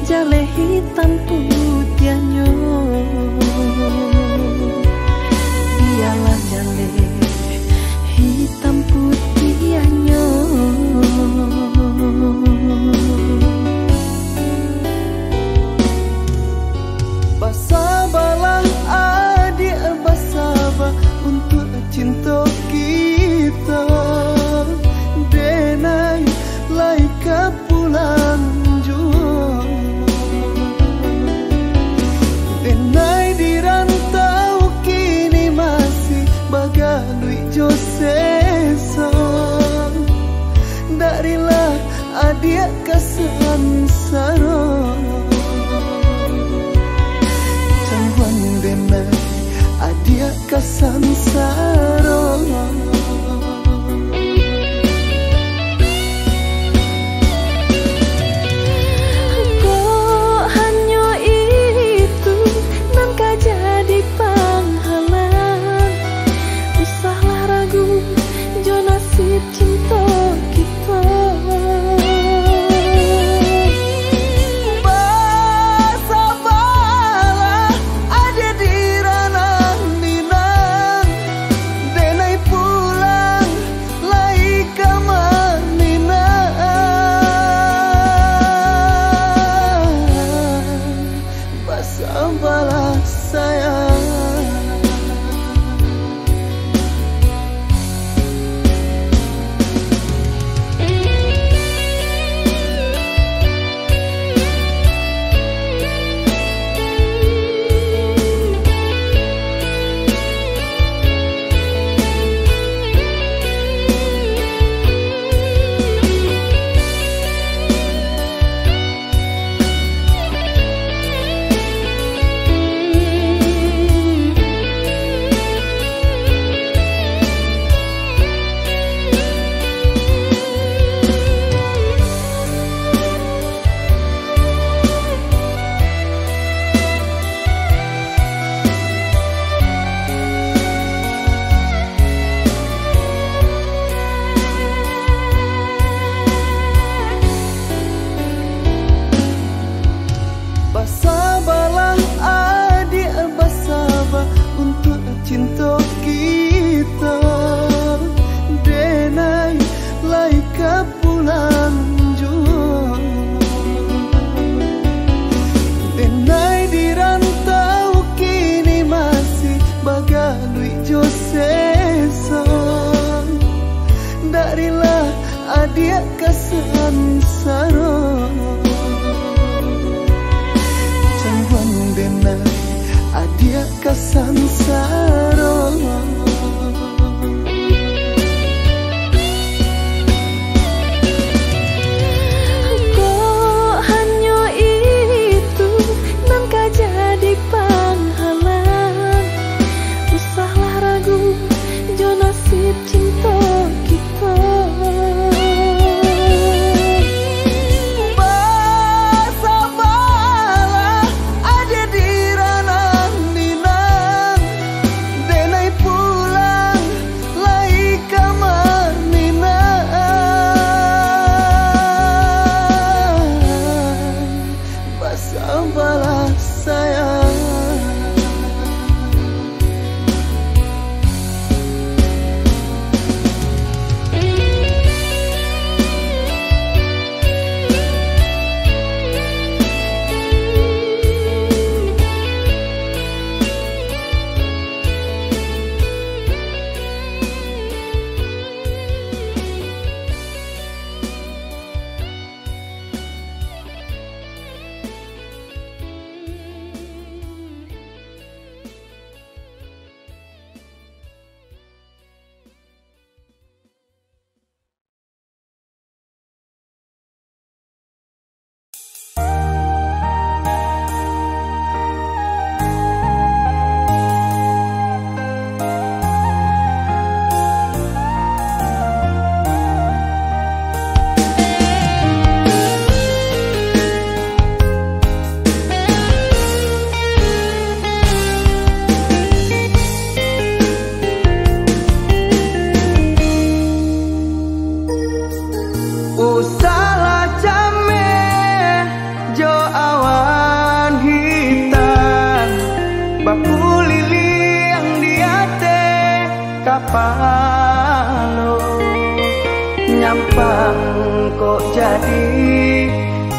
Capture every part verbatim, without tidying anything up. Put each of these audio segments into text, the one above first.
Jaleh hitam putiahnyo, bialah jaleh hitam putiahnyo. Basabalah adiak, basaba untuak cinto kito, denai lai ka pulang juo.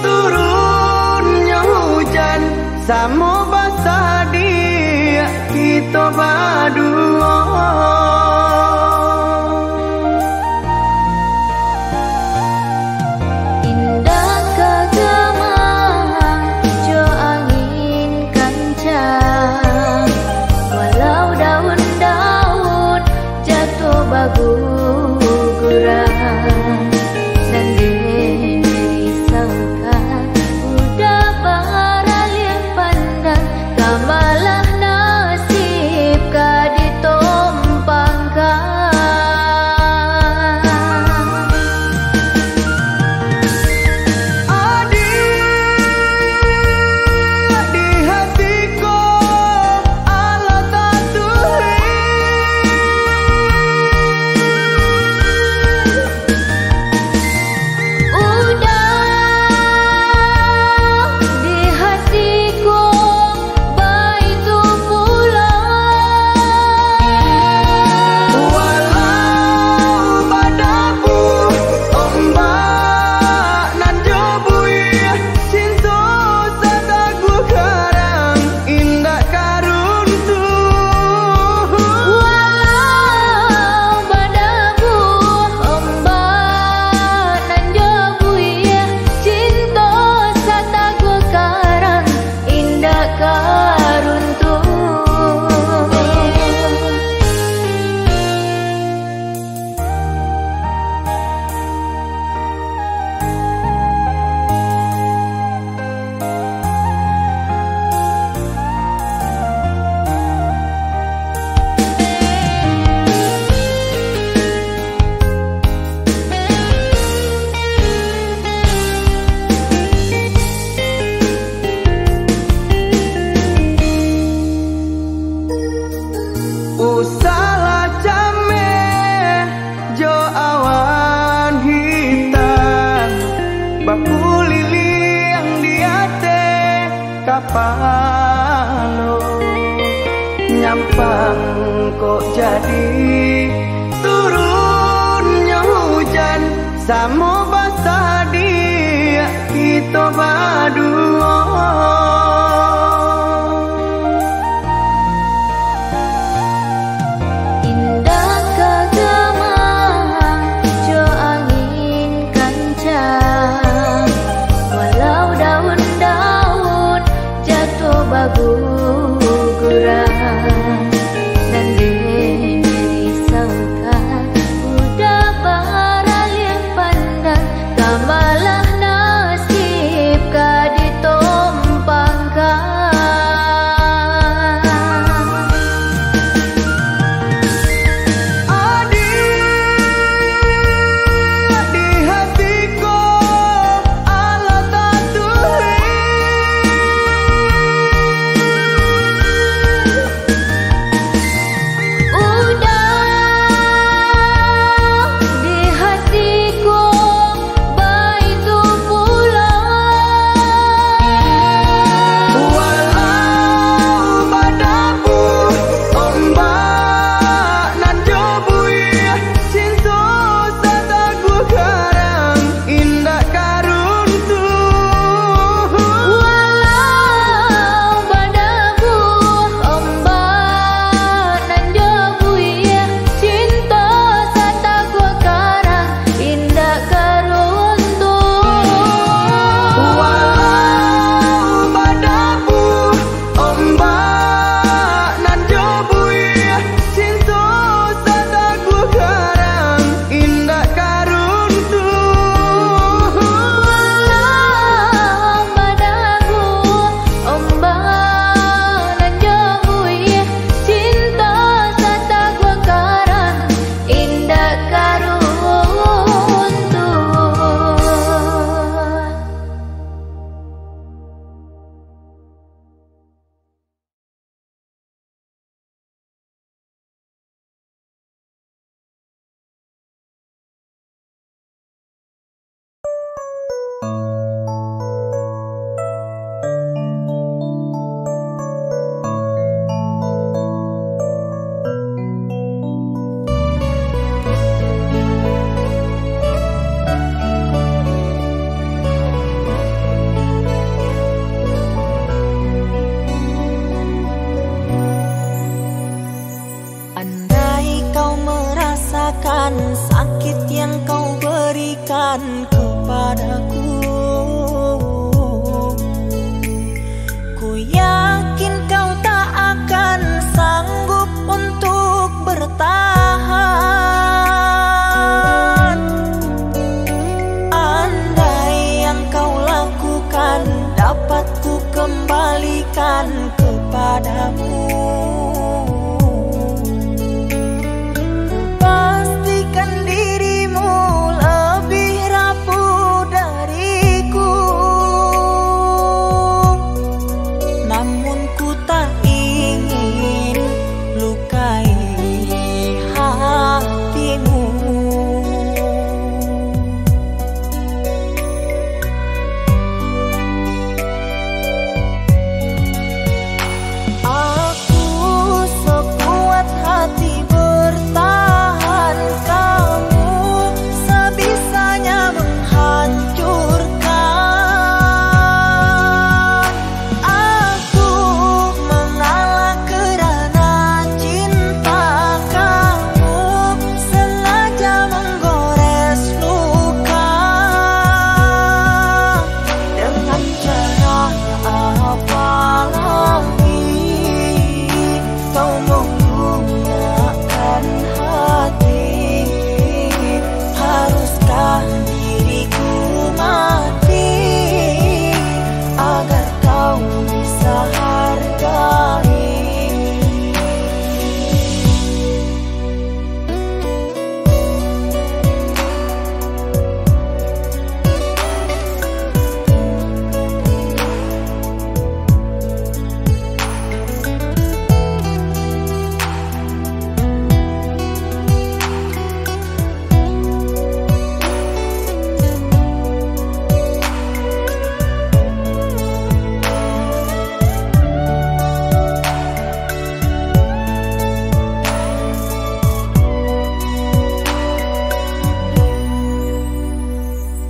Turunnyo hujan, samo basadiak kito baduo. Indak ka gamang jo angin kancang, walau daun-daun jatuah baguguran, nan den risaukan udah baralih pandang, ka malah nasib ka ditompangkan. Adik, di hati ko alah tatulis. Udah di hati ko baitu pulo. Walau badabuah ombak nan jo buih, cinto sataguah karang indak ka runtuh. Walau badabuah ombak nan jo buih, cinto sataguah karang indak ka runtuh. Usahlah cameh jo awan hitam, bakuliliang di ateh kapalo. Nyampang kok jadi turunnyo hujan, samo basadiak kito baduo. Indak ka gamang jo angin kancang, walau daun-daun jatuah baguguran, nan den risaukan udah baralih pandang, ka malah nasib ka di Pastikan dirimu lebih rapuh dariku. Namun ku tak ingin lukai hatimu. Aku sekuat hati bertahan, kamu sebisanya menghancurkan. Aku mengalah kerana cinta, kamu sengaja menggores luka. Dengan cara apa lagi kau menggunakan hati? Haruskah diriku mati agar kau bisa hargai?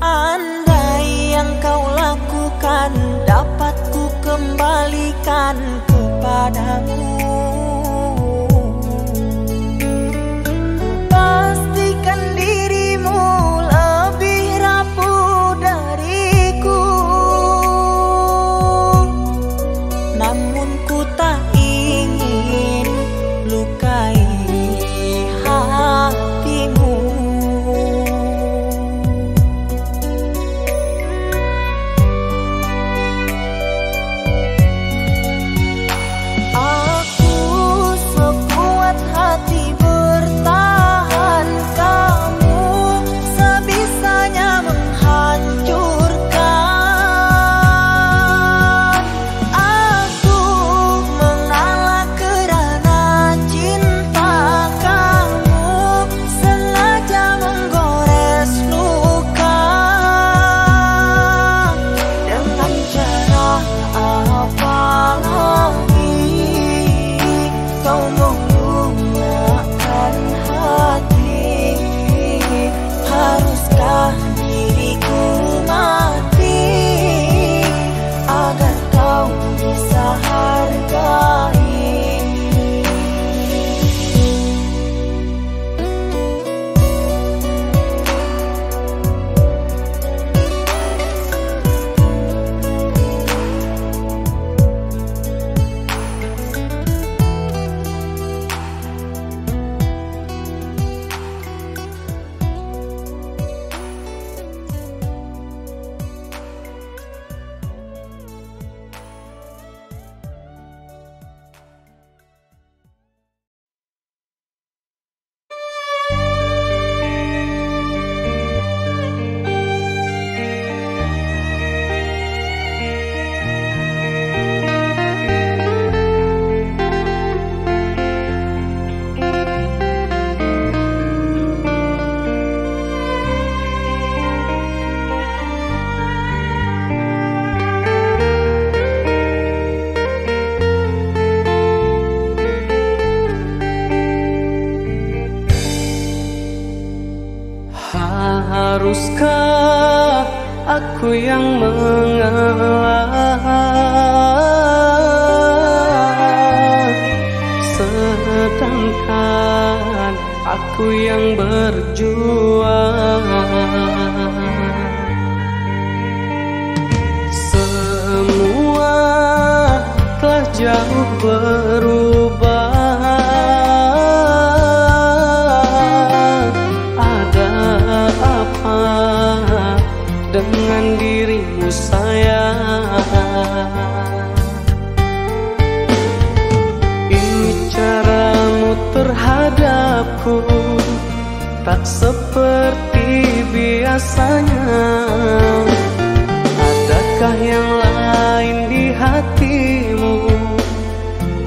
Andai yang kau lakukan dapat ku kembalikan kepadamu, pastikan dirimu lebih rapuh dariku. Namun ku tak ingin lukai hatimu. Aku sekuat hati bertahan, kamu sebisanya menghancurkan. Aku mengalah kerana cinta, kamu sengaja menggores luka. Dengan cara apa lagi kau menggunakan hati? Haruskah diriku mati agar kau bisa hargai? Haruskah aku yang mengalah, sedangkan aku yang berjuang? Semua telah jauh berubah. Ada apa dengan dirimu, sayang? Ku tak seperti biasanya. Adakah yang lain di hatimu?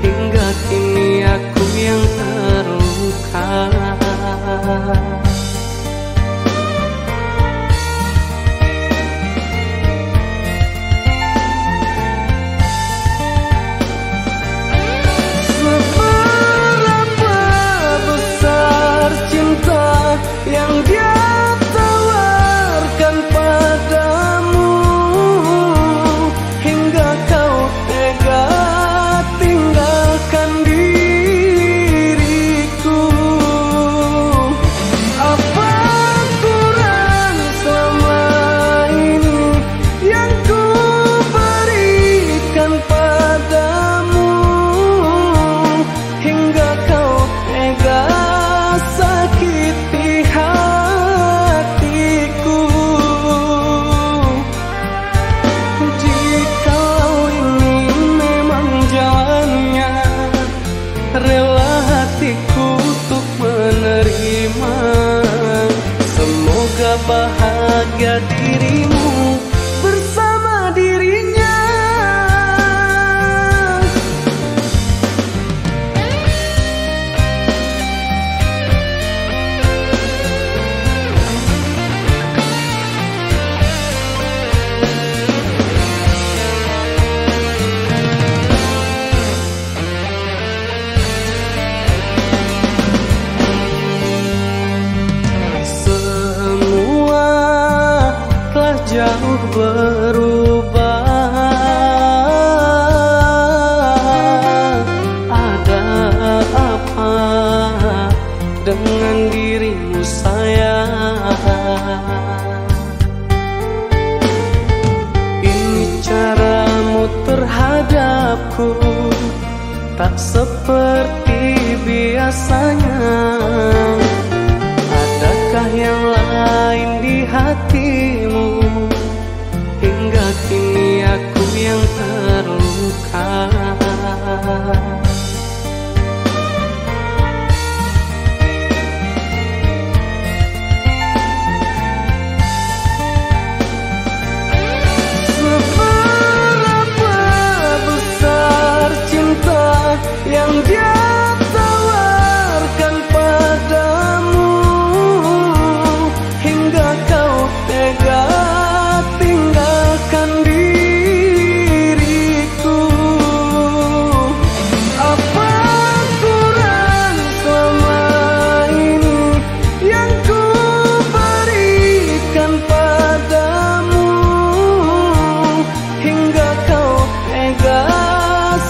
Hingga kini aku yang terluka. Seberapa besar cinta yang Dia tawarkan padamu, hingga kau tega tinggalkan diriku? Apa kurang selama ini yang ku berikan padamu, hingga kau tega sakiti hatiku? Jikalau ini memang jalannya, rela hatiku untuk menerima. Semoga bahagia dirimu bersama dirinya. Semua telah jauh berubah. Ada apa dengan dirimu, sayang? Ini caramu terhadapku tak seperti biasanya. Adakah yang lain di hatimu? Hingga kini aku yang terluka. Seberapa besar cinta yang Dia tawarkan padamu, hingga kau tega tinggalkan diriku? Apa kurang selama ini yang ku berikan padamu, hingga kau tega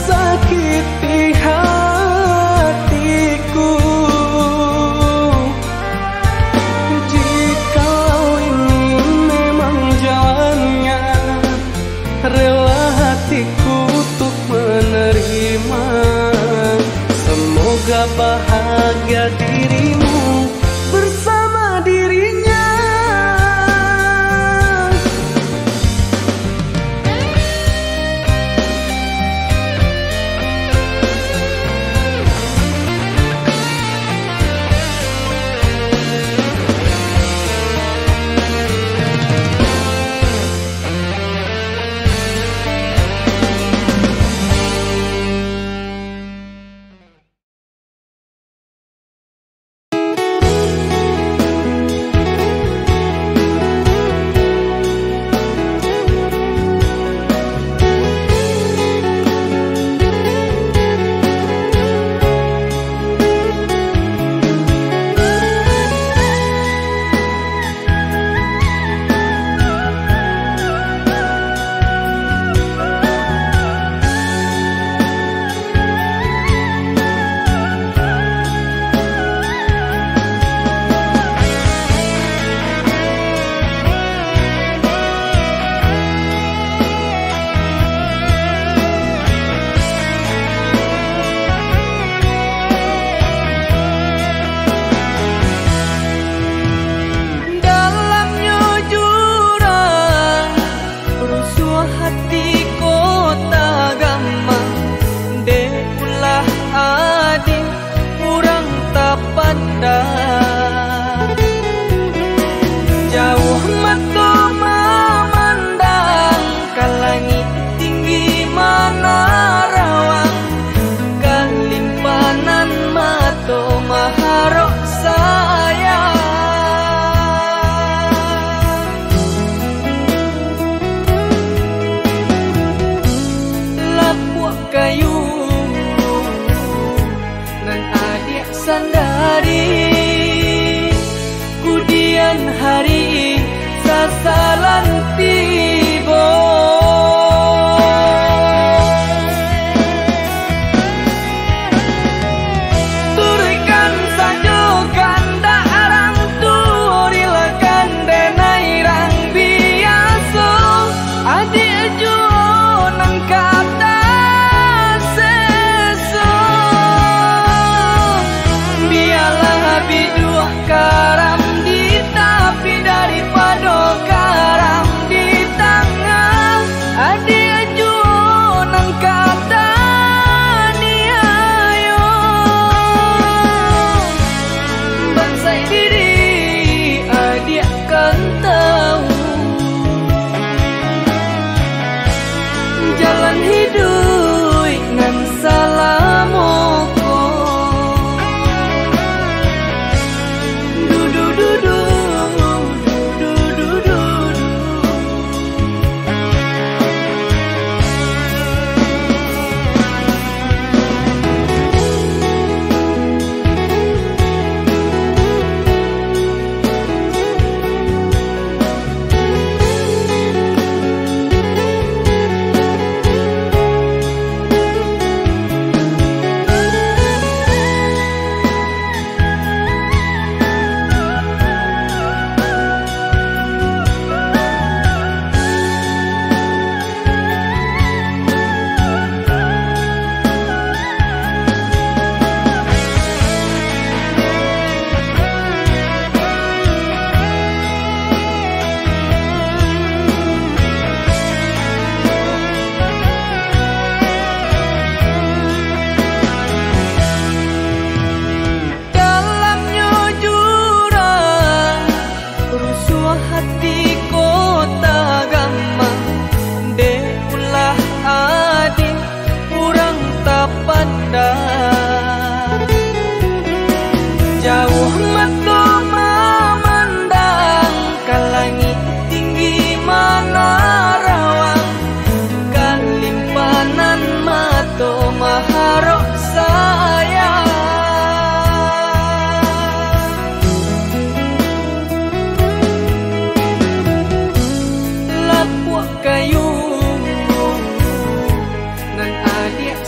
sakiti hatiku? Jikalau ini memang jalannya, rela hatiku untuk menerima. Semoga bahagia dirimu bersama dirinya.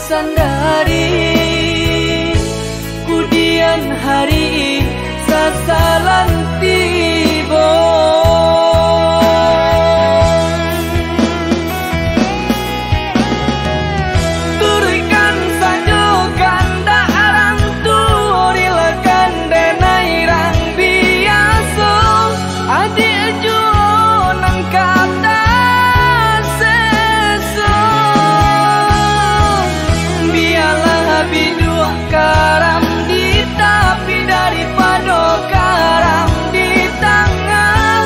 Sandari kudian hari sasalan tibo. Turuikan sajo kandak urang tuo, rilakan denai rang biaso. Adiak juo nan ka taseso. Bialah biduak karam di tapi daripado karam di tangah.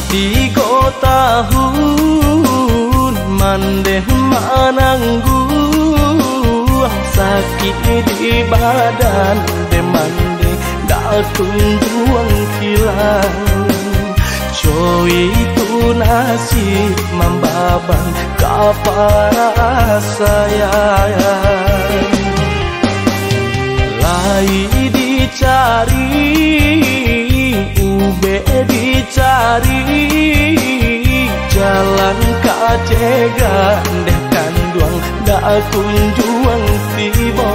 Tigo tahun mandeh manangguang, sakik di badan deh mandeh, dak kunjuang kilang. Coi tu nasib mambaban ka parasaian. Lai dicari, ubek dicari, jalan ka cegak deh kanduang, dak kunjuang tibo.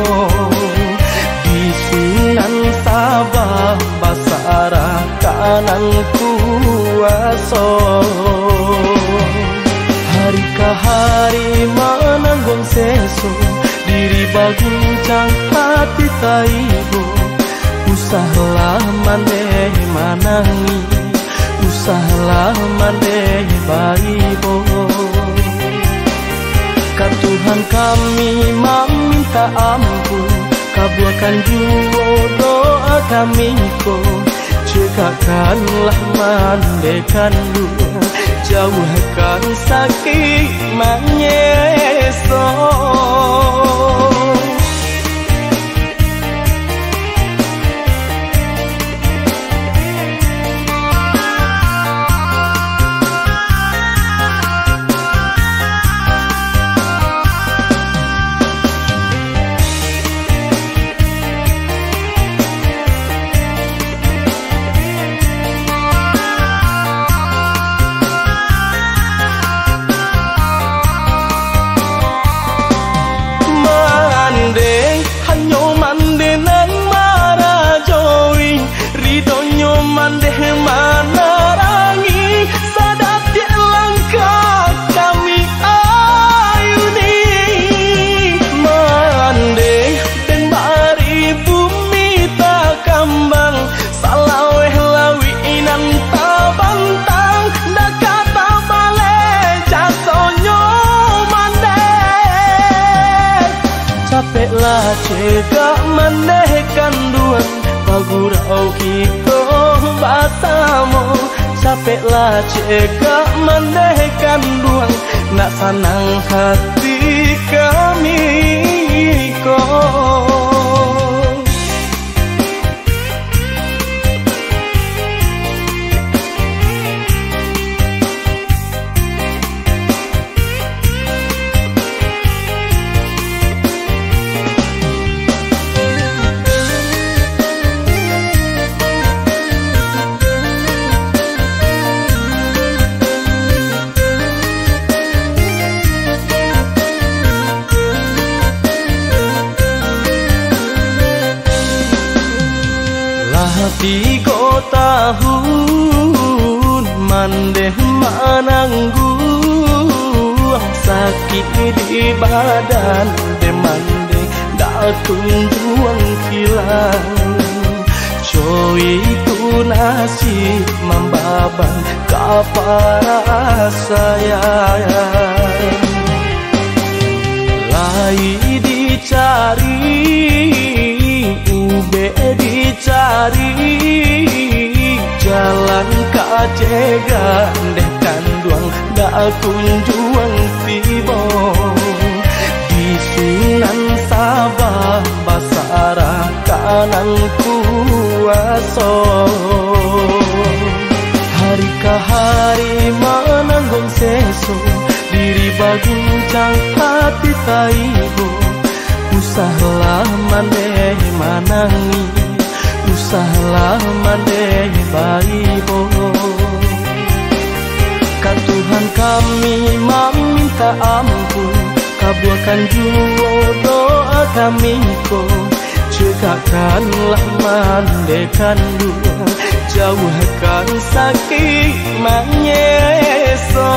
Di sinan Sabah basarah ka nan kuaso. Hari ka hari manangguang seso, diri baguncang, hati taibo. Usahlah mandeh manangih, usahlah mandeh baibo. Ka Tuhan kami maminta ampun, kabuakan juo doa kami ko. Cegakkanlah mandeh kanduang, jauahkan sakik manyeso. Mandeh, hanyo mandeh nan marajoi, ridonyo mandeh manarangi, sadatiak langkah kami ayuni. Mandeh, den bari bumi takambang, salaweh lauik nan tabantang, dak ka tabaleh jasonyo mandeh. Capeklah cegak mandeh kanduang, bagurau kito basamo. Capeklah cegak mandeh kanduang, nak sanang hati kami ko. Lah tigo tahun mandeh manangguang, sakik di badan deh mandeh, dak kunjuang kilang. Coi tu nasib mambaban ka parasaian. Lai dicari, ubek dicari, jalan ka cegak deh kanduang, dak kunjuang tibo. Di sinan Sabah basarah ka nan kuaso. Hari ka hari manangguang seso, diri baguncang, hati taibo. Usahlah mandeh manangih, usahlah mandeh baibo. Ka Tuhan kami maminta ampun, kabuakan juo doa kami ko. Cegakkanlah mandeh kanduang, jauahkan sakik manyeso.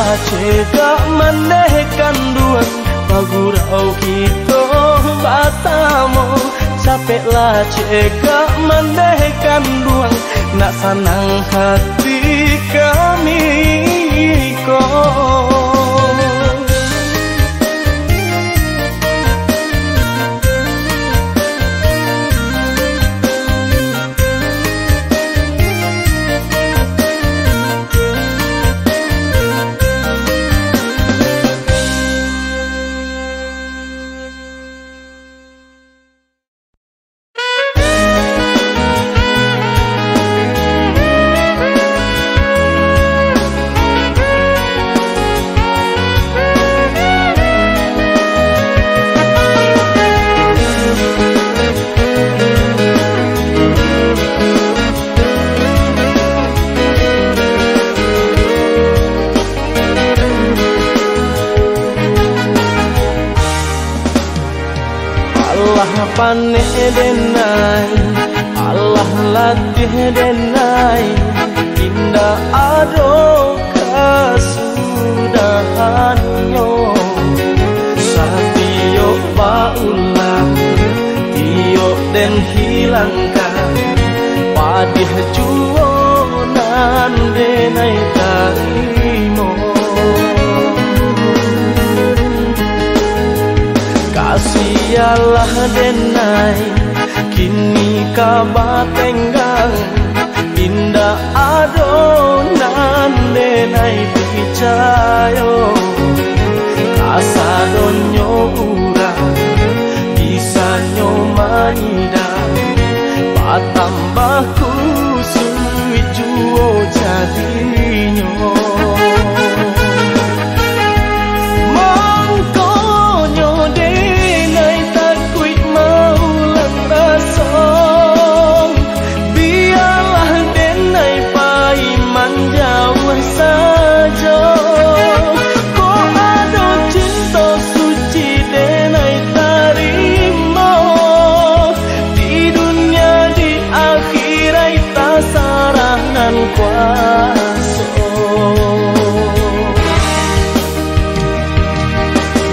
Cegak mandeh kanduang, bagurau kito basamo. Capeklah cegak mandeh kanduang, nak sanang hati kami ko. Alah paneh denai, alah latih denai, indak ado kasudahannyo. Satiok baulang, tiok den hilangkan, padih juo nan denai tarimo. Kasialah denai, kini ka batenggang, indak ado nan denai picayo. Kasadonyo urang bisanyo maidang, batambah kusuik juo jadinyo. Mangkonyo denai takuik maulang raso, bialah denai pai manjauah sajo. Kok ado cinto suci denai tarimo, di dunia di akhiraik tasarah nan kuaso.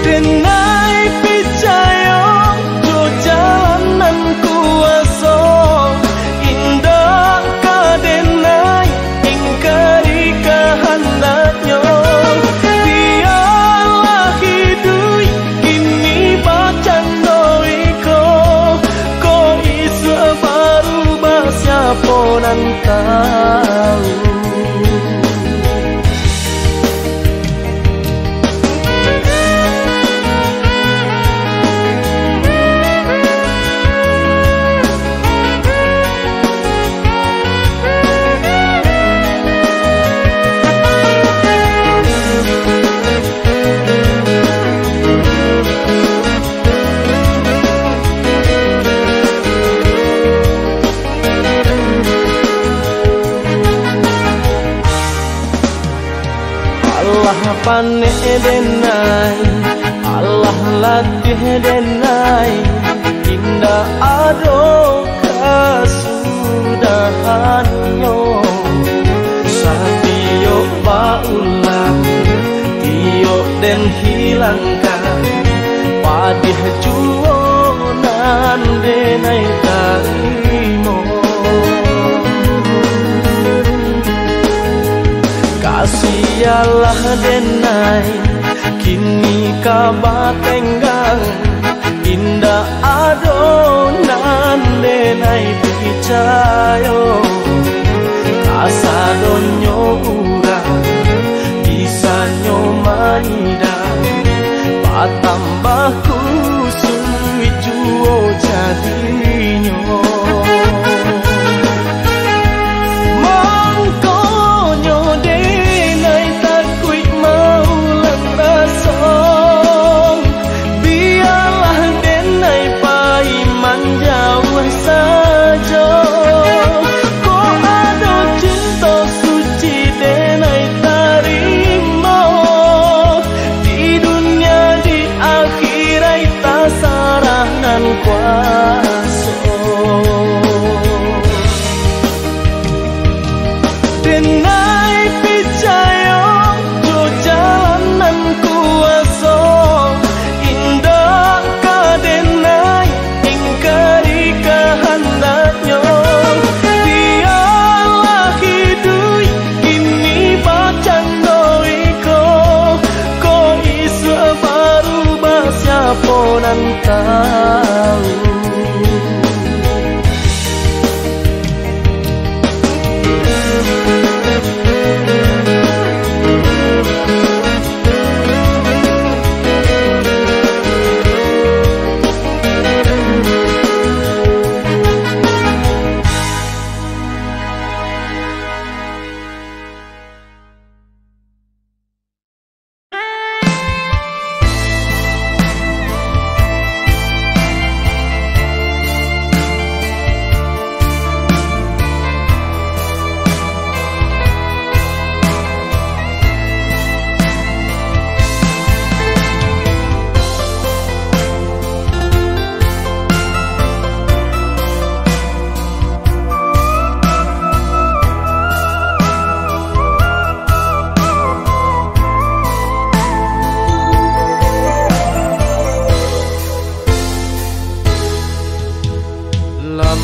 Denai picayo jo jalan nan kuaso, indak ka denai ingkari kahandaknyo. Bialah iduik kini bacando iko, kok isuak barubah, siapo nan tau. Alah paneh denai, alah latih denai, indak ado kasudahannyo. Satiok baulang, tiok den hilangkan, padih juo nan denai tarimo. Kasialah denai, kini ka batenggang, indak ado nan denai picayo. Kasadonyo urang bisanyo maidang, batambah kusuik juo jadinyo. Mangkonyo denai takuik maulang raso, bialah denai pai manjauah sajo. Kok ado cinto suci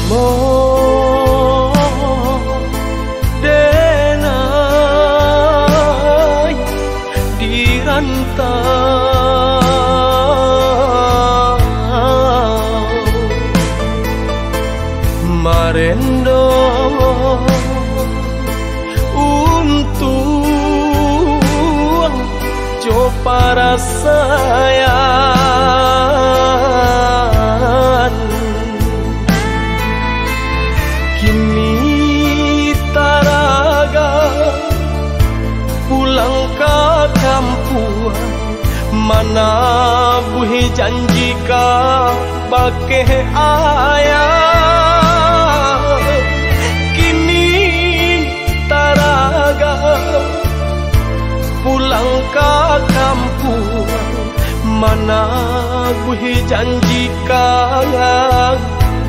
Mo denai di rantau, marendo untuang jo parasaian. Kini taraga pulang ka kampuang, manabuih janji ka bakeh ayah. Kini taraga pulang ka kampuang, manabuih janji ka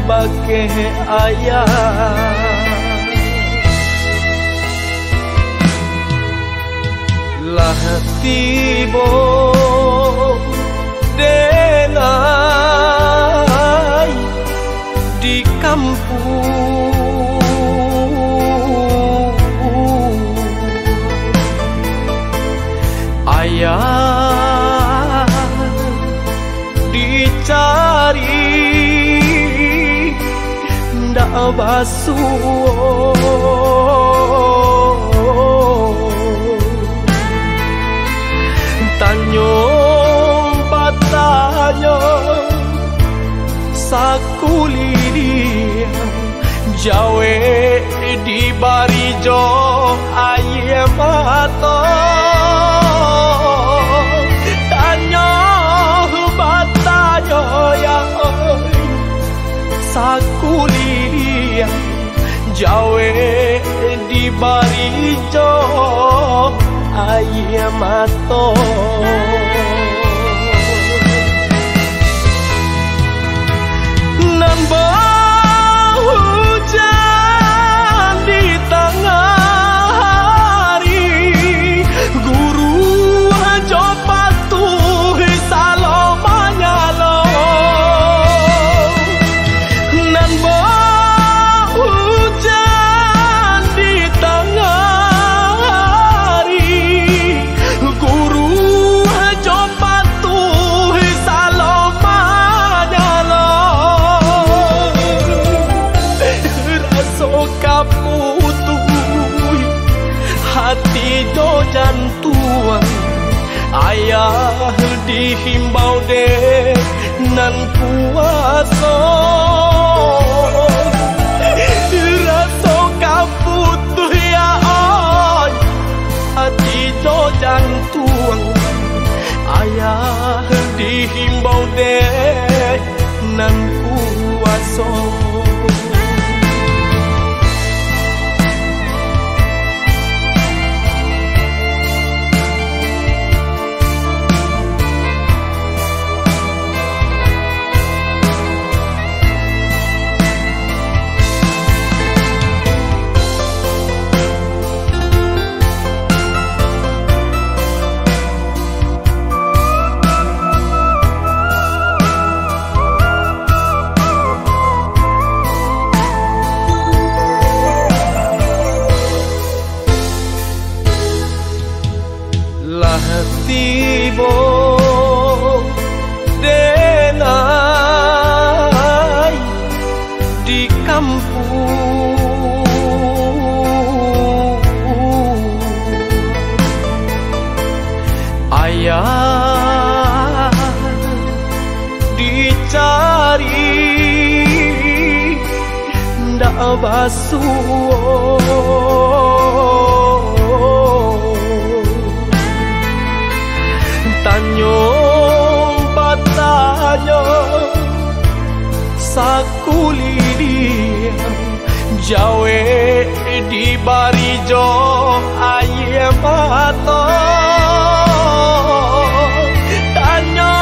bakeh ayah. Lah tibo denai di kampuang, ayah dicari ndak basuo. Tanyo batanyo sakuliliang, jawek dibari jo aia mato. Tanyo batanyo, ya oi, sakuliliang, jawek dibari jo aia mato. Nan bahujan di tangah hari, guru jo patuih salo manyalo. Nan bahujan di tangah hari, guru jo patuih salo manyalo. Raso ka putuih hati jo jantuang, ayah dihimbau dek nan kuaso. Raso ka putuih, ya oi, hati jo jantuang, ayah dihimbau dek nan kuaso. Lah tibo denai di kampuang, ayah dicari ndak basuo. Tanyo batanyo sakuliliang, jawek dibari jo aia mato. Tanyo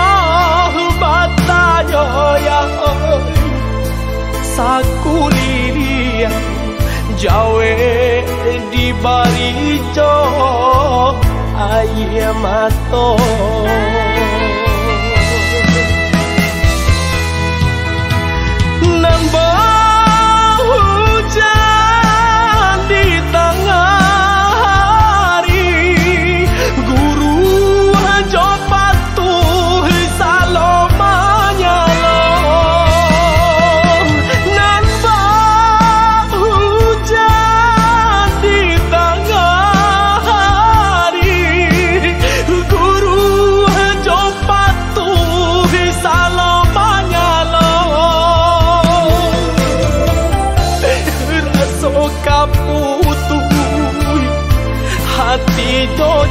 batanyo, ya oi, sakuliliang, jawek dibari jo aia mato. Nan ba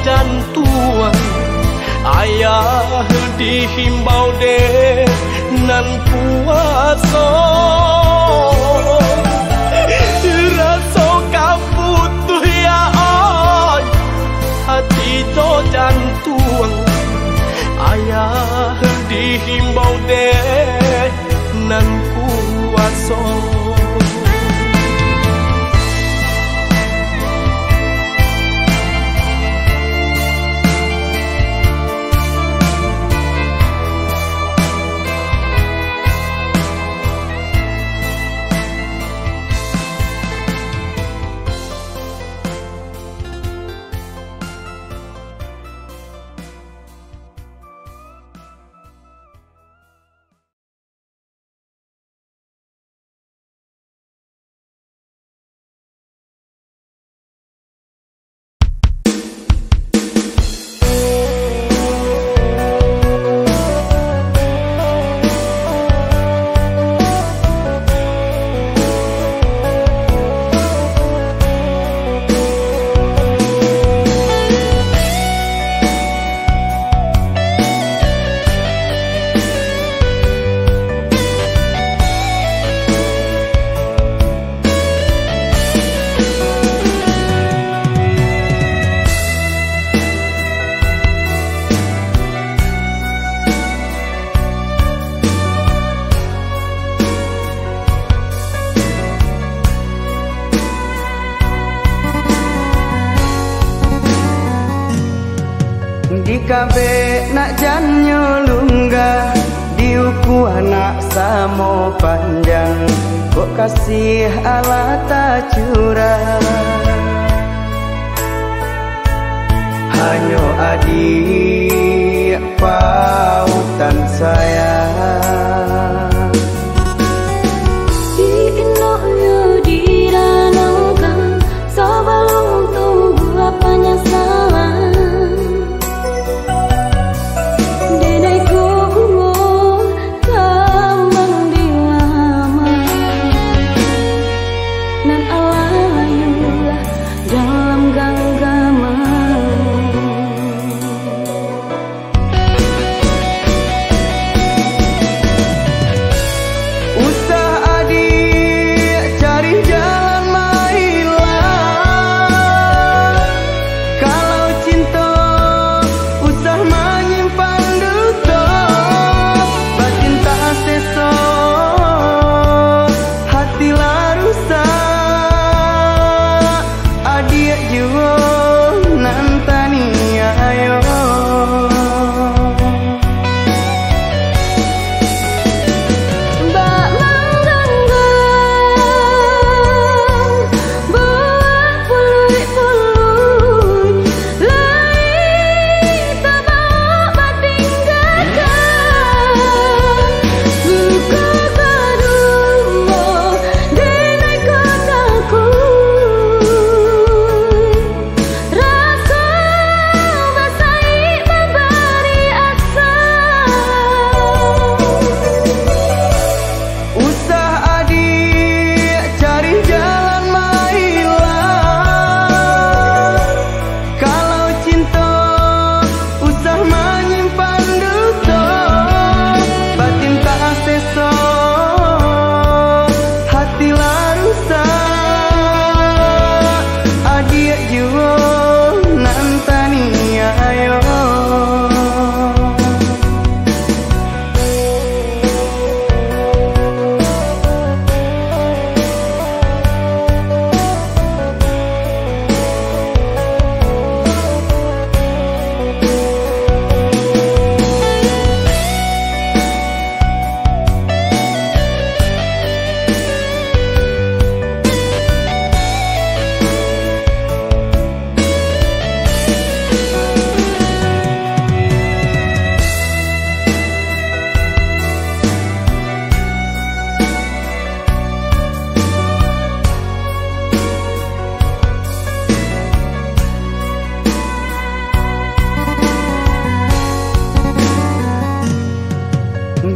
Jantuang, ayah dihimbau dek nan kuaso. Raso ka putuih, ya ai, hati jo jantuang, ayah dihimbau dek nan kuaso. Dikabek nak jannyo lunggah, diukua nak samo panjang, kok kasih alah tacurah. Hanyo adiak pautan sayang. Di inoknyo diranangkan sabalun tumbuah panyasalan. Denai ko bungo kambang di laman, nan alah layulah dalam ganggaman. Usah adiak cari jalan mailang. Kalau cinto usah manyimpan duto, batin tak seso, hati lah rusak. Adiak juo nan taniayo. Bak mangganggang buah puluik-puluik, lai tabao batinggakan. Luko ka duo, denai ko takuik. Raso basaik mambari asa. Usah adiak cari jalan mailang. Kalau cinto usah manyimpan duto, batin tak seso, hati lah rusak. Adiak juo nan taniayo.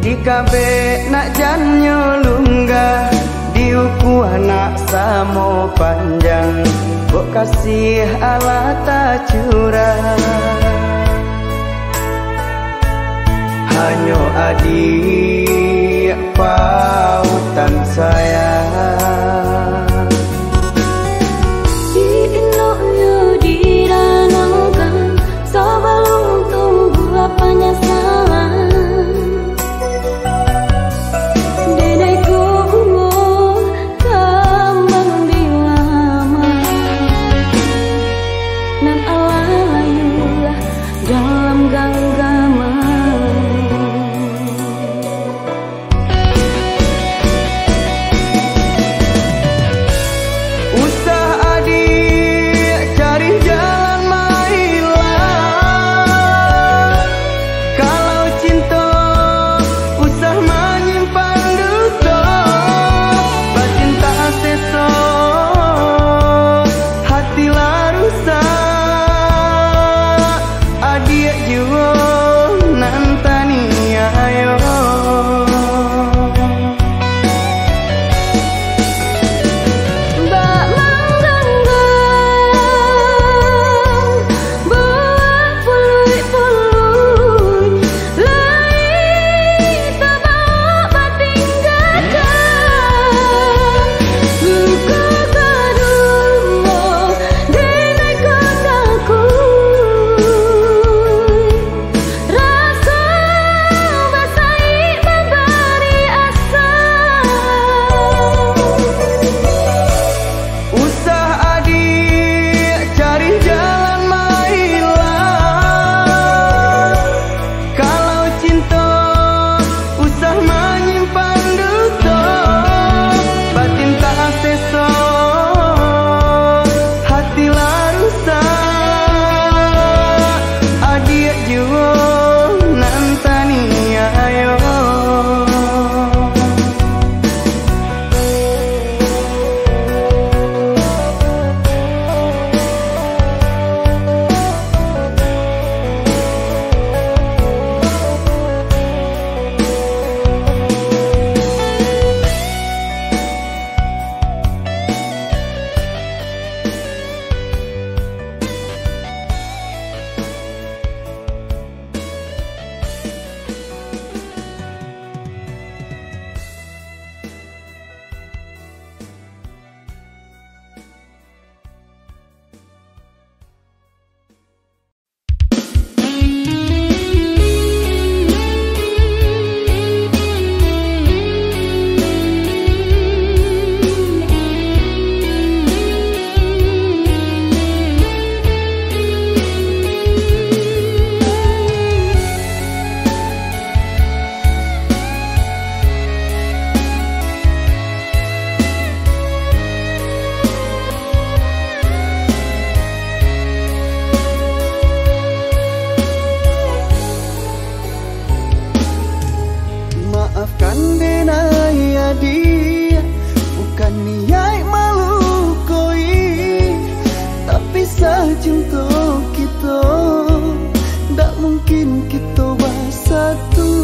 Dikabek nak jannyo lunggah, diukua nak samo panjang, kok ka Kasih alah tacurah, hanyo adiak pautan sayang. Di indoknyo diranangkan, sabalun tumbuah panyasalan. Denai ko bungo kambang di laman, nan alah layua dalam ganggaman. Usah adiak cari jalan mailang. Kalau cinto, usah manyimpan duto. Batin tak seso, hati lah rusak. Adiak juo nan taniayo. Bak mangganggam buah puluik-puluik, lai tabao batinggakan. Luko ka dumo, denai ko takuik. Raso basaik babari asa. Usah adiak cari jalan mailang. Kalau cinto, usah manyimpan duto. Batin tak seso, hati lah rusak. Adiak juo nan taniayo. Maafkan denai adiak, bukan niaik malukoi, tapi sacinto kito, dak mungkin kito basatu.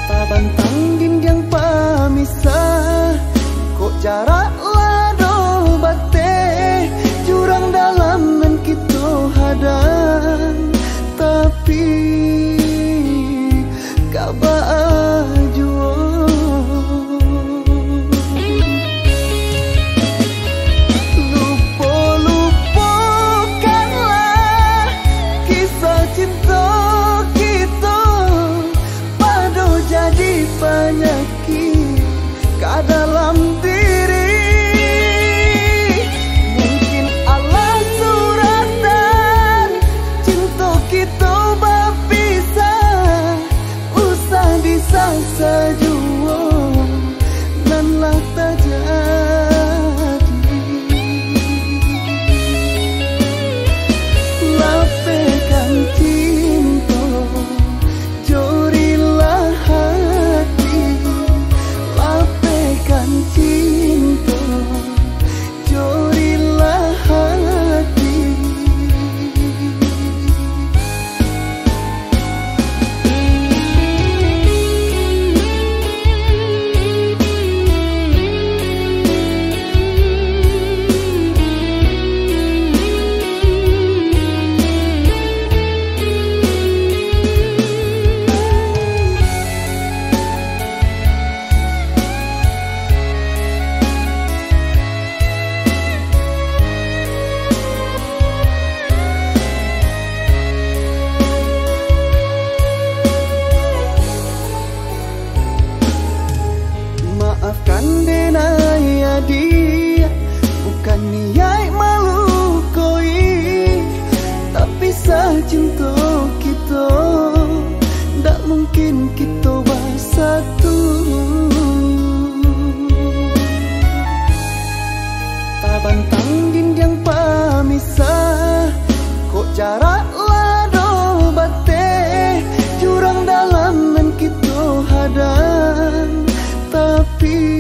Tabantang dindiang pamisah, kok jarak lah doh bateh, jurang dalam nan kito hadang, tapi ka baa juo. Lupo-lupokanlah kisah cinto kito, pado jadi panyakik ka dalam diri. Mungkin alah suratan cinto kito bapisah, usah disasa juo nan lah tajadi. Lapehkan cinto, curilah hati, lapehkan cinto, curilah hati. Jadi, bukan niaik malukoi, tapi sacinto kito, ndak mungkin kito basatu. Tabantang dindiang pamisah, kok jarak lah doh bateh, jurang dalam nan kito hadang, tapi